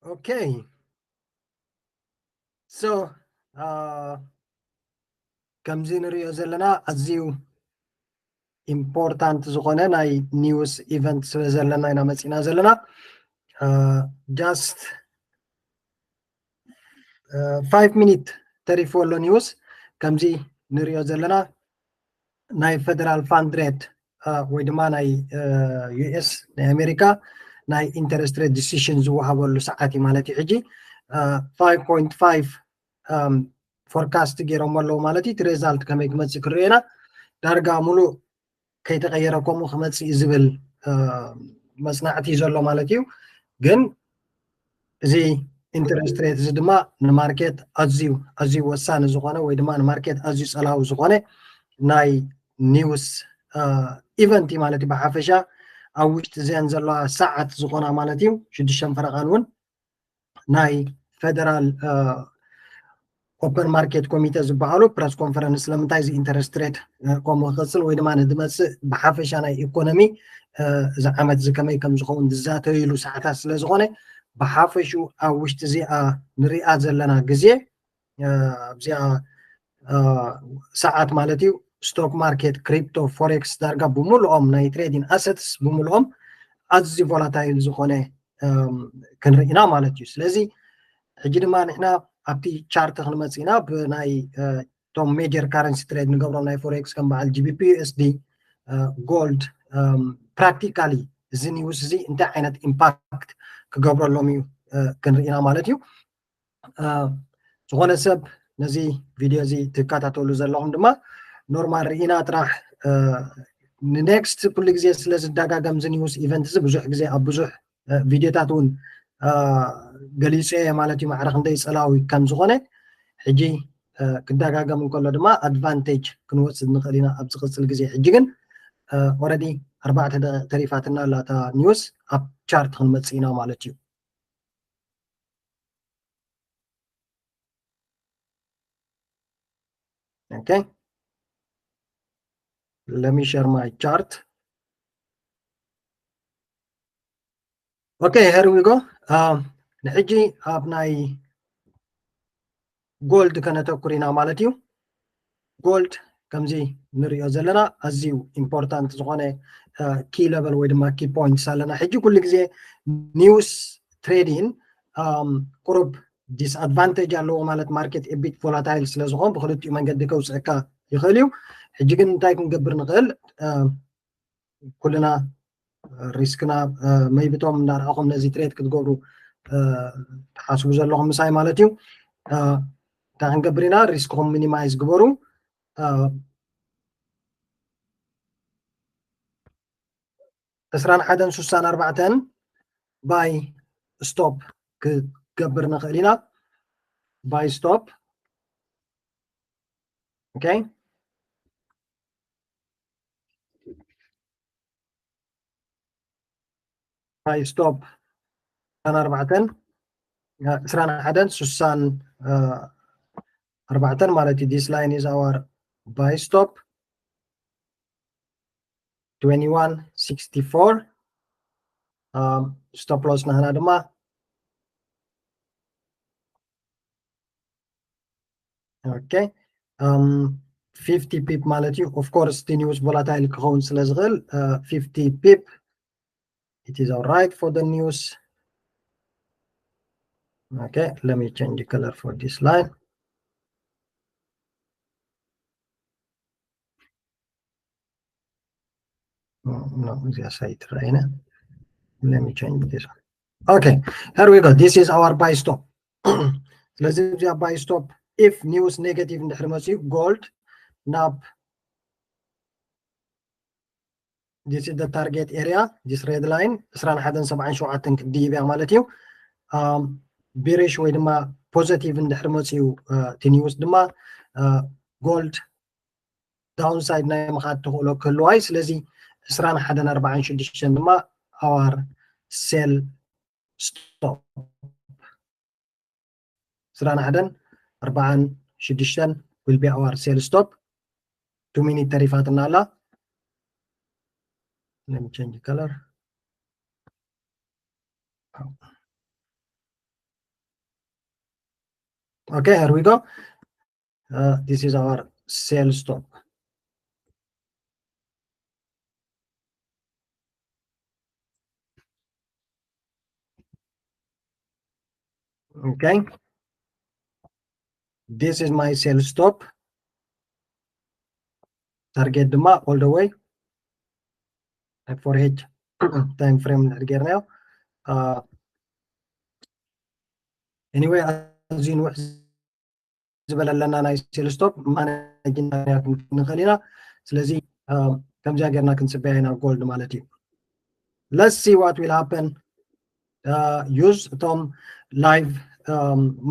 Okay, so uh, ከምዚ ንሪኦ ዘለና ኣዝዩ ኢምፖርታንት ዝኾነ ናይ ኒውስ ኢቨንት ስለ ዘለና ኢና መፂና ዘለና። Just five ሚኒት ተሪፍዎ ኣሎ ኒውስ። ከምዚ ንሪኦ ዘለና ናይ ፌደራል ፋንድ ሬት ወይ ድማ ናይ ዩኤስ ናይ ኣሜሪካ ናይ ኢንተረስት ሬት ዲሲሽን ዝወሃበሉ ሰዓት እዩ ማለት እዩ። ሕጂ ፋይቭ ፖይንት ፋይቭ ፎርካስት ገይሮም ኣለዉ ማለት እዩ። እቲ ሬዛልት ከመይ ክመፅእ ክሪኦ ኢና። ዳርጋ ሙሉእ ከይተቐየረ ከምኡ ክመፅእ እዩ ዝብል መፅናዕቲ እዩ ዘሎ ማለት እዩ። ግን እዚ ኢንተረስት ሬት እዚ ድማ ንማርኬት ኣዝዩ ኣዝዩ ወሳኒ ዝኾነ ወይ ድማ ንማርኬት ኣዝዩ ፀላዊ ዝኾነ ናይ ኒውስ ኢቨንት እዩ ማለት እዩ። ብሓፈሻ ኣብ ውሽጢ እዚአን ዘለዋ ሰዓት ዝኾና ማለት እዩ ሽዱሽተን ፈረቓን እውን ናይ ፌደራል ኦፐን ማርኬት ኮሚቴ ዝበሃሉ ፕረስ ኮንፈረንስ ስለምንታይ እዚ ኢንተረስት ሬት ከምኡ ክቅፅል ወይ ድማ ንድመፅእ ብሓፈሻ ናይ ኢኮኖሚ እዚ ዓመት እዚ ከመይ ከም ዝኸውን ዝዛተይሉ ሰዓታት ስለ ዝኾነ ብሓፈሽኡ ኣብ ውሽጢ እዚኣ ንሪኣ ዘለና ግዜ ኣብዚኣ ሰዓት ማለት እዩ ስቶክ ማርኬት፣ ክሪፕቶ፣ ፎሬክስ ዳርጋ ብምልኦም ናይ ትሬዲንግ ኣሰትስ ብምልኦም ኣዝዩ ቮላታይል ዝኾነ ክንርኢና ማለት እዩ። ስለዚ ሕጂ ድማ ንሕና ኣብቲ ቻርት ክንመፅእ ኢና። ብናይ እቶም ሜጀር ካረንሲ ትሬድ ንገብሮም ናይ ፎሬክስ ከም በዓል ጂቢፒ ዩኤስዲ፣ ጎልድ፣ ፕራክቲካሊ እዚ ኒውስ እዚ እንታይ ዓይነት ኢምፓክት ክገብረሎም እዩ ክንርኢና ማለት እዩ። ዝኾነ ሰብ ነዚ ቪድዮ እዚ ትከታተሉ ዘለኹም ድማ ኖርማል ርኢና ጥራሕ ንኔክስት ኩሉ ግዜ ስለ ዝደጋገም እዚ ኒውስ ኢቨንት እዚ ብዙሕ ግዜ ኣብ ብዙሕ ቪድዮታት እውን ገሊፁ እየ ማለት እዩ። ማዕረ ክንደይ ፀላዊ ከም ዝኾነ ሕጂ ክደጋገም እንከሎ ድማ ኣድቫንቴጅ ክንወስድ ንኽእል ኢና ኣብ ዝቕፅል ግዜ። ሕጂ ግን ኦረዲ ኣርባዕተ ደቂቕ ተሪፋትና ኣላ እታ ኒውስ ኣብ ቻርት ክንመፅእ ኢና ማለት እዩ። Okay, let me share my chart. Okay, here we go. ንሕጂ ኣብ ናይ ጎልድ ከነተኩር ኢና ማለት እዩ። ጎልድ ከምዚ ንሪኦ ዘለና ኣዝዩ ኢምፖርታንት ዝኾነ ኪ ለቨል ወይ ድማ ኪ ፖይንትስ ኣለና። ሕጂ ኩሉ ግዜ ኒውስ ትሬዲን ቁሩብ ዲስኣድቫንቴጅ ኣለዎ ማለት ማርኬት ኤቢት ቮላታይል ስለ ዝኾን ብክልቲኡ መንገዲ ከውፅእካ ይኽእል እዩ። ሕጂ ግን እንታይ ክንገብር ንኽእል? ኩልና ሪስክና መይብቶም እንዳረኣኹም ነዚ ትሬድ ክትገብሩ ትሓስቡ ዘለኹም ምሳይ ማለት እዩ። እንታይ ክንገብር ኢና? ሪስክኹም ሚኒማይዝ ግበሩ። ዕስራን ሓደን ስሳን ኣርባዕተን ባይ ስቶፕ ክገብር ንኽእል ኢና። ባይ ስቶፕ። Okay, ባይ ስቶፕ ዕስራን ኣርባዕተን ዕስራን ሓደን ስሳን ኣርባዕተን ማለት እዩ። This line is our buy stop, twenty-one sixty-four. Stop loss ናህና ድማ okay, fifty ፒፕ ማለት እዩ። Of course እቲ ኒውስ ቮላታይል ክኸውን ስለ ዝኽእል fifty ፒፕ. It is all right for the news. Okay, let me change the color for this line. No, no, እዚኣ ሳይት ርኣይና። Let me change this one. Okay, here we go. This is our buy stop. ስለዚ እዚኣ ባይ ስቶፕ ኢፍ ኒውስ ኔጋቲቭ እንድሕር መፅዩ ጎልድ ናብ this is the target area, this red line ዕስራን ሓደን ሰብዓን ሸውዓተን ክትድይብ እያ ማለት እዩ። ቢሪሽ ወይ ድማ ፖዘቲቭ እንድሕር መፅዩ እቲ ኒውስ ድማ ጎልድ ዳውንሳይድ ናይ ምኻድ ተኽእሎ ክህልዋ እዩ። ስለዚ ዕስራን ሓደን ኣርባዓን ሽዱሽተን ድማ our sell stop. ዕስራን ሓደን ኣርባዓን ሽዱሽተን will be our sell stop. Two ሚኒት ተሪፋትና ኣላ። Let me change color. Okay, here we go. Uh, this is our sell stop. Okay. This is my sell stop. Target ድማ all the way. Like for H time frame ጌርናዮ። Uh, anyway, ኣዝዩ ንውሕ ዝበለለና ናይ sell stop ማኔጅ ንኽእል ኢና። ስለዚ ከምዚኣ ጌርና ክንፅበያ ኢና gold ማለት እዩ። Let's see what will happen. Use እቶም live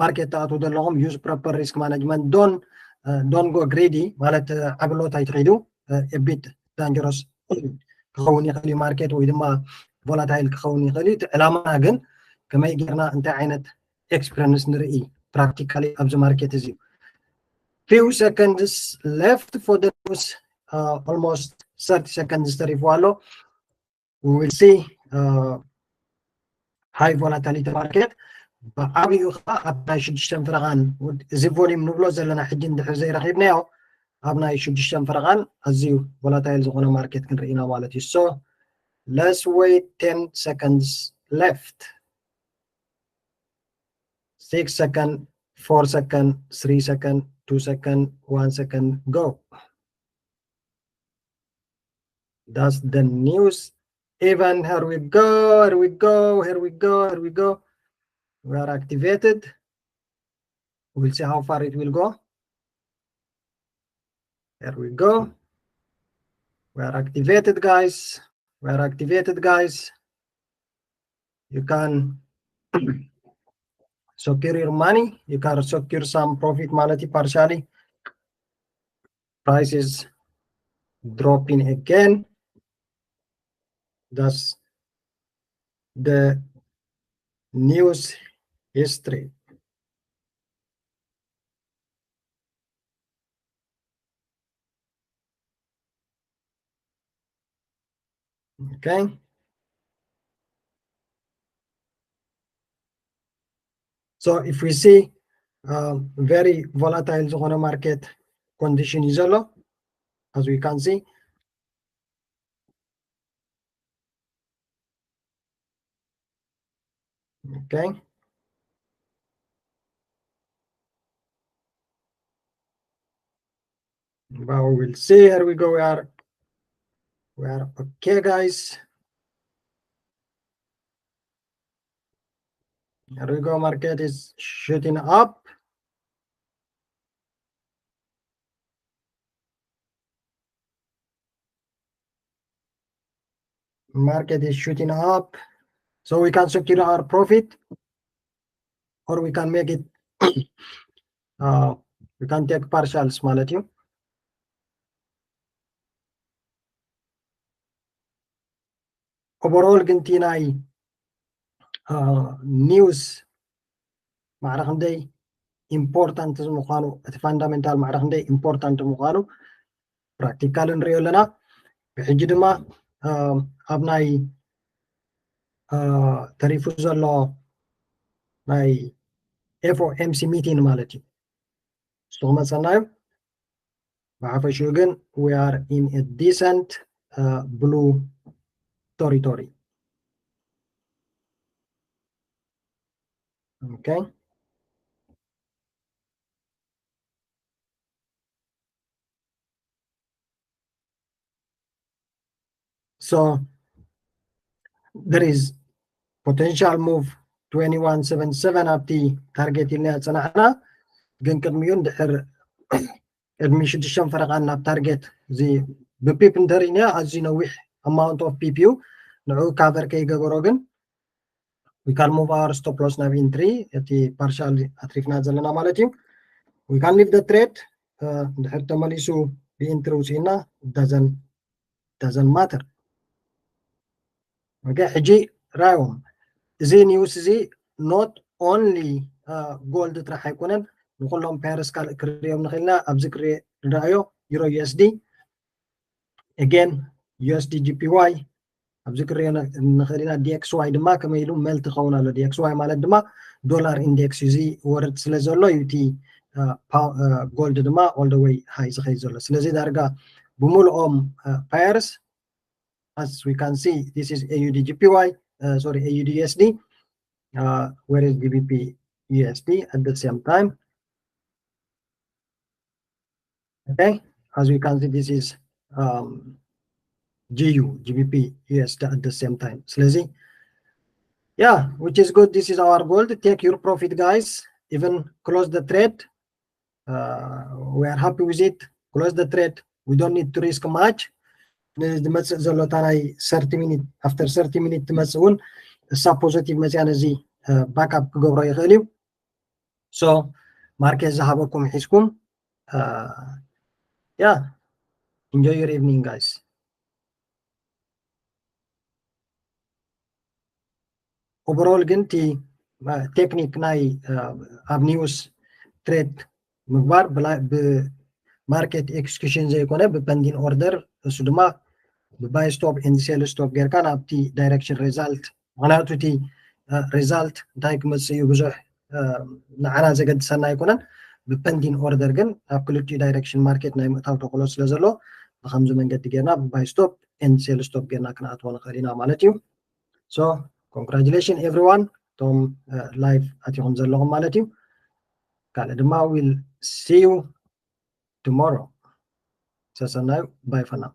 market ትኣትዉ ዘለኹም use proper risk management. Don't go greedy ማለት ዓብሎት ኣይትኺዱ። A bit dangerous ክኸውን ይኽእል እዩ ማርኬት ወይ ድማ volatile ክኸውን ይኽእል እዩ። እቲ ዕላማና ግን ከመይ ጌርና እንታይ ዓይነት experience ንርኢ practically ኣብዚ ማርኬት እዚ። Few seconds left for the news. Almost thirty seconds ተሪፉ ኣሎ። We will see high volatility market ብዓብኡ ከዓ ኣብ ናይ ሽዱሽተን ፈረቓን እዚ volume ንብሎ ዘለና ሕጂ እንድሕር ዘይረኺብናዮ ኣብ ናይ ሽዱሽተን ፈረቓን ኣዝዩ volatile ዝኾነ ማርኬት ክንርኢ ኢና ማለት እዩ። So let's wait ten seconds left. Six second, four second, three second, two second, one second, go. That's the news. Even here we go, here we go, here we go, here we go. We are activated. We'll see how far it will go. Here we go. We are activated, guys. We are activated, guys. You can secure your money. You can secure some profit ማለት እዩ, partially. Price is dropping again. That's the news history. Okay. So if we see uh, very volatile ዝኾነ market condition እዩ ዘሎ, as we can see. Okay. But we will see. Here we go. We are, we are okay, guys. Here we go. Market is shooting up. Market is shooting up, so we can secure our profit, or we can make it, uh, we can take partials ማለት እዩ። Overall ግን እቲ ናይ news ማዕረ ክንደይ important ምዃኑ፣ እቲ fundamental ማዕረ ክንደይ important ምዃኑ practical ንሪኦ ኣለና። ብሕጂ ድማ ኣብ ናይ ተሪፉ ዘሎ ናይ FOMC meeting ማለት እዩ እሱ ክመፀና እዩ። ብሓፈሽኡ ግን we are in a decent uh, blue territory. Okay. So there is potential move twenty-one seven seven ኣብቲ target ኢልና ጸናሕና። ግን ቅድሚኡ እንድሕር ቅድሚ ሽዱሽተ ፈረቓን ናብ target እዚ ብፒፕ እንተሪእና ኣዝዩ ነዊሕ amount of ፒፕ እዩ። ንዑ cover ከይገበሮ ግን we can move our stop loss ናብ entry፣ እቲ partial ኣትሪፍና ዘለና ማለት እዩ። We can leave the trade። እንድሕር ተመሊሱ ብኢንትሪ ውፅእና doesn't matter። Okay፣ ሕጂ ራዮም እዚ news እዚ not only gold ጥራሕ ኣይኮነን፣ ንኩሎም pairs ካልእ ክርእዮም ንኽእልና ኣብዚ ክርእዮ ንረኣዮ euro USD again USD JPY ኣብዚ ክሪኦ ንኽእል ኢና። D X Y ድማ ከመይ ኢሉ መል ትኸውን ኣሎ። D X Y ማለት ድማ ዶላር ኢንዴክስ እዩ። እዚ ወርድ ስለ ዘሎ እዩ እቲ ጎልድ ድማ all the way high ዝኸይድ ዘሎ። ስለዚ ዳርጋ ብምልኦም pairs, as we can see, this is A U D G P Y, uh, sorry, A U D U S D, uh, where is G B P U S D at the same time. Okay, as we can see, this is um, G U, G B P U S D at the same time. ስለዚ yeah, which is good. This is our gold. Take your profit, guys. Even close the trade. Uh, we are happy with it. Close the trade. We don't need to risk much. ዝመፅእ ዘሎ እታ ናይ thirty minute, after thirty minute ትመፅእ እውን እሳ ፖዘቲቭ መፅያ ነዚ ባክኣፕ ክገብሮ ይኽእል እዩ። So ማርኬት ዝሃበኩም ሒዝኩም yeah, enjoy your evening, guys. Overall ግን እቲ ቴክኒክ ናይ ኣብ ኒውስ ትሬድ ምግባር ብማርኬት ኤክስኪሽን ዘይኮነ ብፐንዲን ኦርደር፣ እሱ ድማ ብባይ ስቶፕ ኤንድ ሴል ስቶፕ ጌርካ ናብቲ ዳይሬክሽን ሪዛልት። ምክንያቱ እቲ ሪዛልት እንታይ ክመፅእ እዩ ብዙሕ ንዓና ዘገድሰና ኣይኮነን። ብፐንዲን ኦርደር ግን ኣብ ክልቲኡ ዳይሬክሽን ማርኬት ናይ ምእታው ተክእሎ ስለ ዘሎ ብከምዚ መንገዲ ጌርና ብባይ ስቶፕ ኤንድ ሴል ስቶፕ ጌርና ክንኣትዎ ንኽእል ኢና ማለት እዩ። So congratulations everyone, እቶም ላይቭ ኣቲኹም ዘለኹም ማለት እዩ። ካልእ ድማ we'll see you tomorrow. ሰሰናዩ፣ bye for now.